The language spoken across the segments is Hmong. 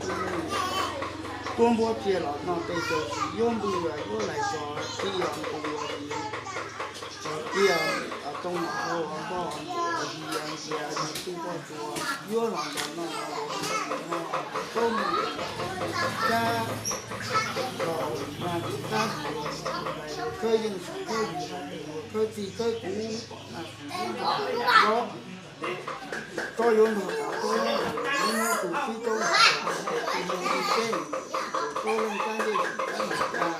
tus tub me nyuam tuab npuab txiag los noj tej caug tsis yuav npwg yuav lais txog tib yog ntu tiag, tooj noj hauv npoj ntsia ntsia nws twb poj tsuas yuav los nrog noj los nrog noj, tuab mus cab los mas tus tab mus khawb yeej khawb yus khawb txij khawb kuv pom na, los tsob yuav nrog tas tsob, tus sib tsob tus mus tus teb, tsob leej cab ncej tus cab mus cab,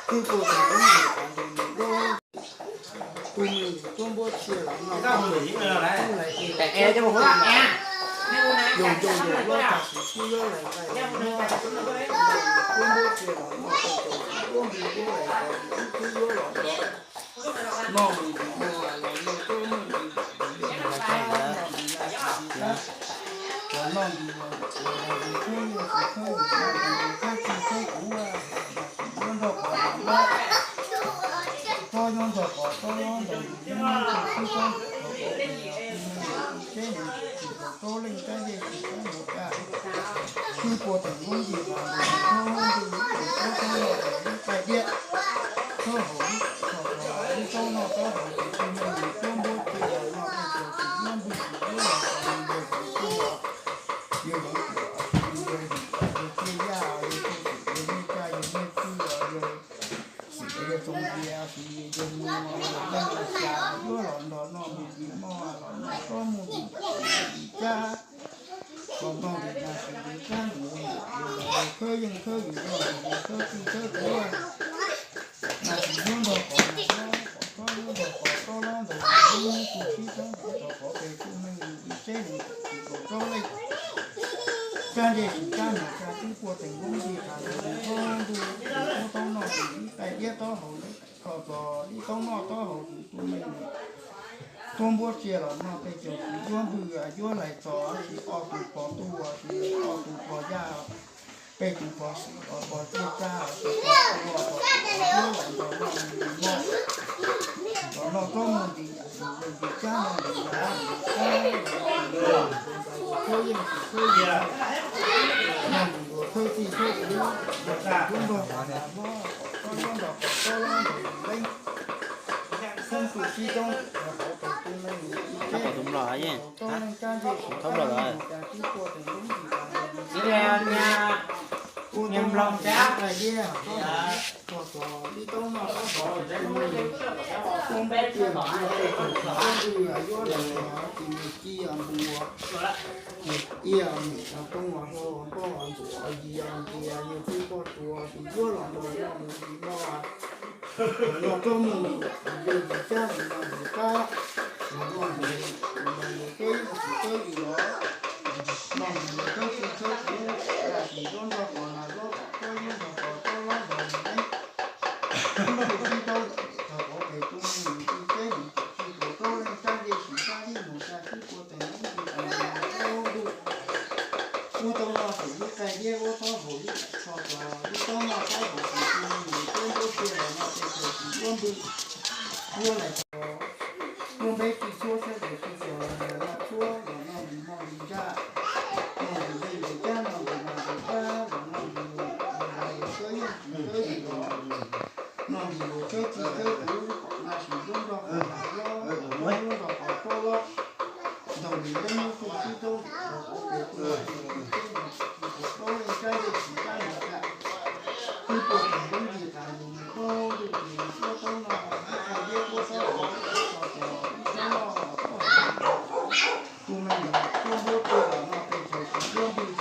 twb pua tus mus tus mus tus mus tus me nyuam tuab npuab txiag los noj, tub lais txiag los noj, yus nco yus loj tag sim tub yuav lais nqaij los noj, tuab npuab txiag los noj, tau caum tus tuab npis yuav lais nqaij, tub yuav los noj, noj npis noj los noj, tuab npis noj npis na, los noj npis los noj npis, khawb yeej khawb yus noj npis, khawb txij khawb kuv, mas sim yuav nrog qhov los noj, tsob yuav nrog qhov tsob los nrog npis, tus sib tsob tus me nyuam tus teb mus tus tsob leej cab ncej tus cab mus cab, twb pua teem lub ncig los nrog npis, tsob ntuj tus tsob tsob los nrog npis qaij diab, tsob hauv lub tsob noj tsob hauv tus me nyuam tuab npuab txiag los noj tej caug tsis yuav npwg tsis yuav lais txog nws yawg zoov kuj los, yawg zoov kuj los, yawg yim yawg txiaj yaj yawg txuj xwm yawg nyiaj caj yawg nyiaj txwj los yawg xwm yawg txoos tias xwm yawg mus yawg leej xya yuav los nrog noj mus ntsis moj los noj tsob mus ntsis cab, los noj ntsis na xwm ntsis cab ntsis, yus los khawb yeej khawb yus noj ntsis, khawb txij khawb kuv, mas sim yuav nrog qhov mas tsob, qhov tsob yuav nrog qhov tsob los nrog tus sib tsob tus tau qhov pes tus me nyuam tus teb mus tus tau tsob leej cab ncej tus cab mus cab, twb pua teem lub ncig tas nrog npis, tsob ntuj tus tsob tsob noj tus ib qaij diab tsob hauv lub tsob tsob ib tsob noj tsob hauv tus tus me nyuam tuab npuab txiag los noj tej caug tsis yuav npwg yuav lais txog tsis ob tus pog tub tsis ob tus pog yaj, peb tus pog xwm pog txiaj txag tus pog tub pog yuav los nrog noj mus ntsis moj, los noj tsob mus ntsis, mus ntsis cab noj ntsis na, ntsis cab los ntsis na, tus ntawd tus khaub yeej tus khaub yeej, noj mus ntsis khawb txij khawb kuv, yog tus yuav nrog qhov mas tsob, tsob yuav nrog qhov tsob los nrog ntsis leej, Tus sib toob rau hauv tus me nyuam ib teb, tus nplog yeej tau leej rab ncej sim rab ncej mus cas twb tuaj teem lub nti tas los mus ib niag nplog nrab qai diab tog tog ib taub noj taub haus tus me nyuam, ua npab tias mus ua tej tug txiv duab ntws yuav los txog tus me ci npua. Cia mus ua toob ua hlau npoj ntxuav yis ntxias yus twb poj tsuas tus duab los nrog noj mus ntsis no. Los rau mus yus yus cab mus no yus qab, los noj mus yus los yus kawb yus kawb yus los, noj mus yus kawb txij kawb kuv, tab sis duab nrog qos nas lob kom tuab yeeb nrog qos tuab lob nrog mus neeb. Ib tug sib toob txog qhov pem tus me nyuam ib teb mus tsis tuav rau leej rab ncej sim rab ncej mus cas twb tuaj teem lub nti tas los mus rau ntuj. Ua tau no tus lub qai diab ua taub haus lub tsho txog lub taub noj taub haus tus me nyuam tuab nruab sia los no tej tug tsis duab npwg. Ua lais tso, ua npeb tsis txhua sawv daws tsis txog los noj txhua los noj ntsis moj ntsis ntsaj, noj ntsis nqaij ntsis cab noj ntsis nas ntsis qab los noj ntsis luag luag kawb yeej tsis kawb yus los, noj ntsis luag kawb txij kawb kuv kom nas sim duab nrog qos nas lob, duab nrog qos tuab lob. Ntaus nws leej lub tug sib toob rau hauv pes tus tub tsis tuav rau leej rab ncej sim rab ncej tas. Twb tuaj teem lub nti tas yus mus rau ntuj tis ua taub noj ua taub haus ib qai diab ua taub haus ib qai tso txog ib taub noj ua taub haus. Tus me nyuam tuab nruab sia los no tej tug tsis duab npwg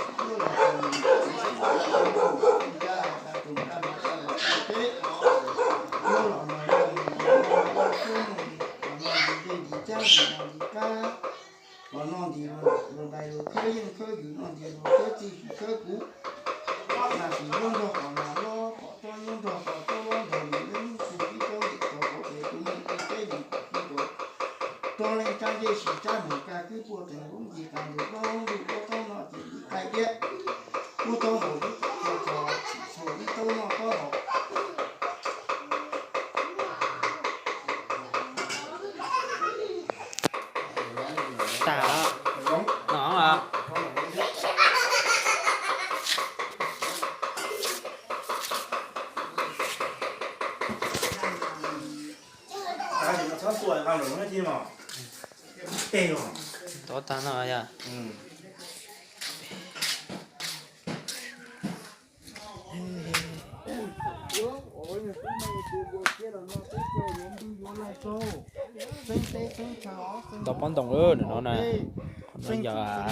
tsis duab los tus me nyuam tsis duab npwg nraj tas tus nraj mas tas los tsis teb. Duab los no noj mus los no ua tsuab noj ntsis los no ntsis nqaij ntsis cab ntsis nas ntsis qab, los noj ntsis luag ntais luag khawb yeej khawb yus noj ntsis luag khawb txij tsis khawb kuv. Nas sim duab nrog qos nas lob kom tuab yeeb nrog qos tuab lob ntaus nws leej lub tug sib toob rau hauv pes tus me ib teb mus kom tsis tuav rau leej rab ncej sim rab mus cas twb tuaj teem lub nti tas yus rau ntuj ua taub noj ces ib qai diab ua taub haus ib qai tso txog txhua ib taub noj taub haus. Tas no. Tov tag no yog. Ntau pob ntoos lawm no na. Qhov no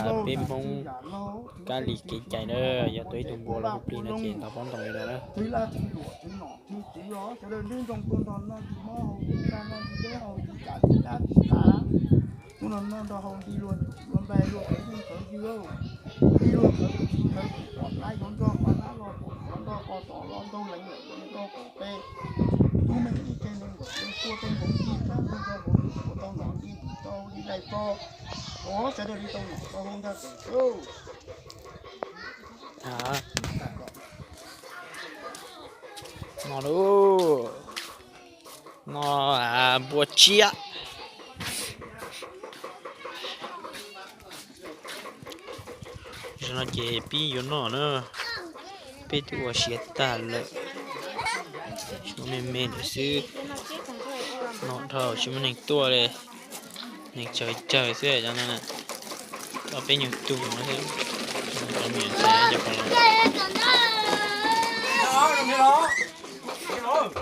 yog peb Hmoob kab li kev cai na, yog tua ib tug npua los hu plig no ces ntau pob ntoos li no na. Hnub no noj nrog hau nti luag npais luag qhwv yeej qhwv yws, nti luag qhwv tus tsis qhwv tus pom nab yuav nrog qos nab los tus yuav nrog qos tod los nrog leev lawm yuav nrog qos pe. Tub neeg ib teg neeg nkaum leej tuaj tej nkaus nti rab npug rau hauv nws ua tau nom nti ntim tau li laij tso. Ov sawv daws li tau nom tau hau ntag. No lauj, no npua tsiab. Zaum no ces pib yuav noj na, peb twb ua siav tag lawm, tsis muaj me me lawm xwb. Noj dhau tsis muaj neeg tuaj li, neeg tsawg tsawg xwb cov no. Ob peb nyuag tug no xwb, cov me nyuam ntxhais cov pog laus.